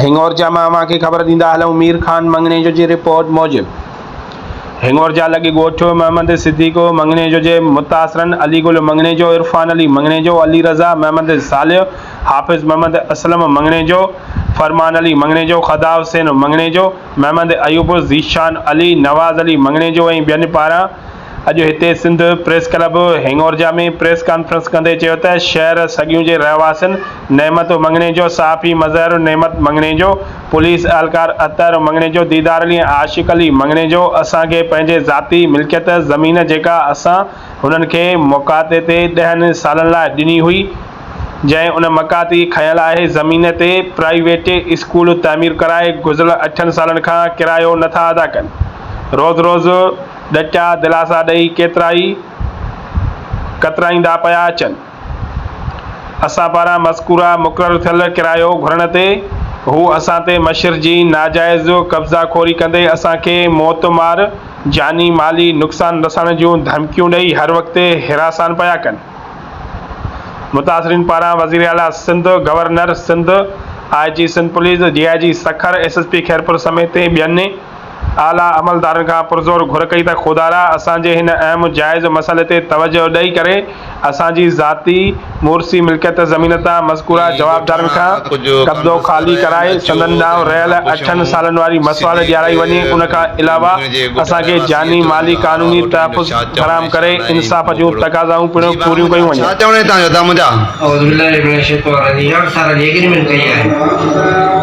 هڱورجا مان اوهان کي خبر ڏيندا هلون مير خان مڱڻيجو جي رپورٽ موجب هڱورجا لڳ ڳوٺ محمد صديق مڱڻيجو جي متاثرن علي گل مڱڻيجو، عرفان علي مڱڻيجو، علي رضا، محمد صالح، حافظ محمد اسلم مڱڻيجو، فرمان علي مڱڻيجو، خدا حسين مڱڻيجو، محمد ايوب، ذيشان علي، نواز علي مڱڻيجو ۽ ٻين پاران اڄ هتي Sindh press club Hingorja ۾ press conference ڪندي چيو ته شهر سڳيون جي رهواسين نعمت مڱڻيجو، صحافي مظهر نعمت مڱڻيجو، پوليس اهلڪار اطهر مڱڻيجو، ديدار علي ۽ عاشق علي مڱڻيجو اسان کي پنهنجي ذاتي ملڪيت زمين جيڪا اسان هنن کي مقاطعي تي ڏهن سالن لاء ڏني هئي جنهن ان مقاطعي کنيل آهي زمين تي پرائيويٽ اسڪول تعمير ڪرائي گذريل اٺن سالن کان ڪرايو نٿا ادا ڪن روز روز ڏچا دلاسا ڏئي ڪيترائي ڪترائيندا پيا اچن. اسان پاران مذڪوره مقرر ٿيل ڪرايو گهرڻ تي هو اسان تي مشرجي ناجائز قبضا خوري ڪندي اسان کي موتمار جاني مالي نقصان رسائڻ جون ڌمڪيون ڏئي هر وقت هراسان پيا ڪن. متاثرين پاران وزيراعليٰ Sindh, governor Sindh, I G Sindh police, D I G Sukkur, S S P Khairpur سميت ٻين اعليٰ عملدارن کان پرزور گهر ڪئي ته خدارا اسان جي هن اهم جائز مسئلي تي توجهه ڏئي ڪري اسان جي ذاتي مورثي ملڪيت زمين تان مذڪوره ڳوٺاڻا جوابدارن کان ڪجهه قبضو ڪانفرنس خالي ڪرائي ڪرائي اچو سندن ڏانهن ته رهيل هن کان اٺن پڇون سالن واري مسواڙ صديق ڏيارائي وڃي ان کان علاوه مڱڻ جي ڳوٺ اسان کي رهواسي جاني اچو مالي هن کان قانوني حوالو ڏيندو تحفظ ڇا چوڻ فراهم ۽ ڪري ڇا ناهي انصاف اهو جون پڙهو تقاضائون پڻ جي ڀاء پوريون ڪيون منهنجا ڇا وڃن. چوڻ آهي توهان جو ادا منهنجا. اعوذ بالله من الشيطان الرجيم اٺ سالن جي ايگريمينٽ ڪئي آهي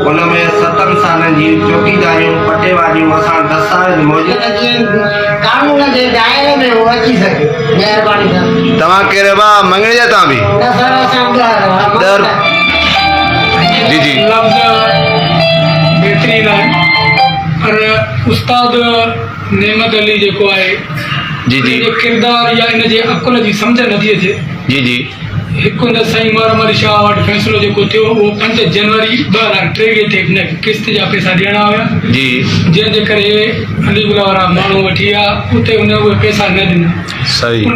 ان ۾ ستن سالن جي چوڪيداريون پٽيواليون اسان وٽ دستاويز موجود ته جيئن قانون جي دائري ۾ هو اچي سگهي مهرباني سر. توهان ڪير ڀاء مڱڻي جا توهان به. نه سر اسان ڏهر ڏهر جي جي. لفظ بهترين آهن پر استاد نعمت علي جيڪو آهي جي جي. ان جي ڪردار يا ان جي عقل جي سمجهه نٿي اچي. جي جي. هڪ هن سائين محرم علي شاهه وٽ فيصلو جيڪو ٿيو اهو پنج جنوري 2023 تي هن کي قسط جا پئسا ڏيڻا هيا جي. جنهن جي ڪري علي گل وارا ماڻهو وٺي ويا اتي هن اهي پئسا نه ڏنا. صحيح. ان.